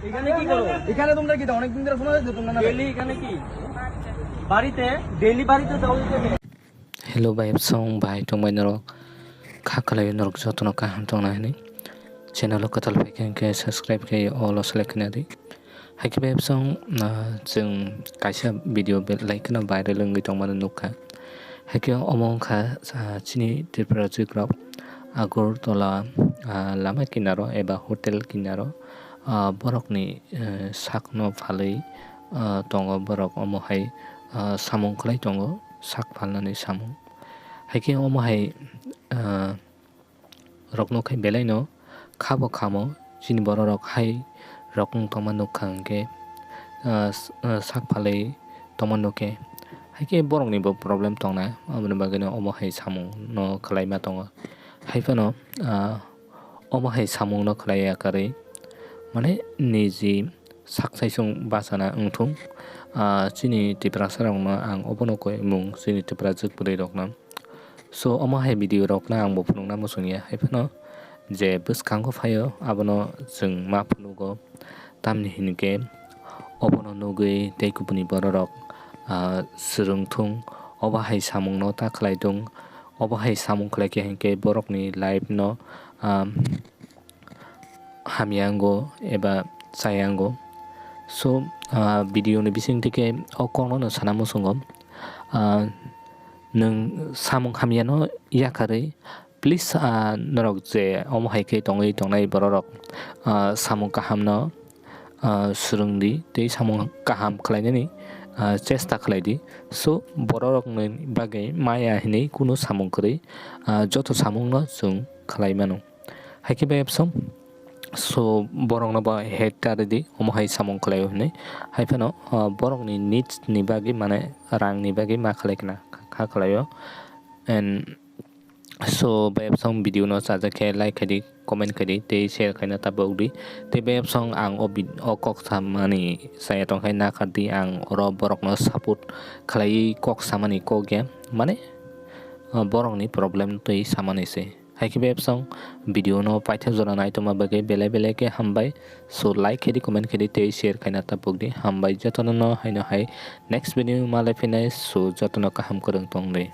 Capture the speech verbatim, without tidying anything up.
এখানে কি করো? এখানে তোমরা কি দাও? অনেকদিন ধরে ফোন হয়েছে তোমরা না? ডেইলি এখানে কি? বাড়িতে? ডেইলি বাড়িতে দাও এখানে? Hello, bai bwsong, bai tongbai norok. Kha khlai norok jotono kaham tongna hwnwi. Channel o kwtal phai khe, hwnkhe subscribe khe all o select khna di. Hai khe bai bwsong, ah, chwng kaisa video belai kheno viral wngwi tongmani nukha. Hai khe omo wngkha, ah, chini Tripura rok Agartala, ah, lama kinaro eba hotel kinaro, ah, borokni, eh, sakno phalwi, ah, tongo borok omo hai, ah, samung khlai tongo, sak phalnani samung. Hai khe omo hai, ah, rokno khai belai no kha bo khamo, chini borok rok hai rok wng tongma nukha hwnkhe, ah, s-, ah, sak phalwi tongma nukhe. Hai khe borok ni bo problem tongnai, aboni bagwi no omo hai samung no khlai ma tongo. Hai phano, ah, omo hai samung no khlai ya karwi, mane niji sak saisung bachana wngthung, ah, chini Tiprasa rok no ang obono koi mung chini Tiprajwk bwrwi rok no. So, omo hai video rok no ang bo phunukna muchung ya, hai phano je bwskango phaio, abono chwng ma phunugo, tamni hinkhe obono nugwi tei kubuni borok rok, ah, swrwngthung, obo hai samung no ta khlai thung, obo hai samung khlai khe hinkhe borok ni life no, ah, hamya wngo eba chaya wngo. So, ah, video ni bising twi khe o kok no sana muchungo. Ah, nwng samung hamya no yakarwi, please, ah, norok je omo hai khe tongwi tongnai borok rok, ah, samung kaham no, ah, swrwng di tei samung kaham khlainani, ah, chesta khlai di. So, borok rok ni bagwi maya hinwi kunu samung kwrwi, ah, joto samung no chwng khlai mano. Hai khe bai bwsong, so, borok no bo hate ta ridi, omo hai samung khlai o hinwi. Hai phano, ah, borok ni needs ni bagwi, mane rang ni bagwi ma khlai khna, kha khlai o. And so, bai bwsong video no chajak khe like khai di, comment khai di, tei share khaina ta bok di. Tei bai bwsong ang o vid-, o kok samani saya tong khai na kha di, ang oro borok no support khlai kok samani kok ya, mane, ah, borok ni problem twi samani se. Hai khe bai bwsong video no paithak jora nai tongma bagwi belai belai khe hambai. So, like khai di, comment khai di tei share khaina ta bok di. Hambai jotono no haino hai next video ma lai phinai. So, jotono kaham kwrwng tong di.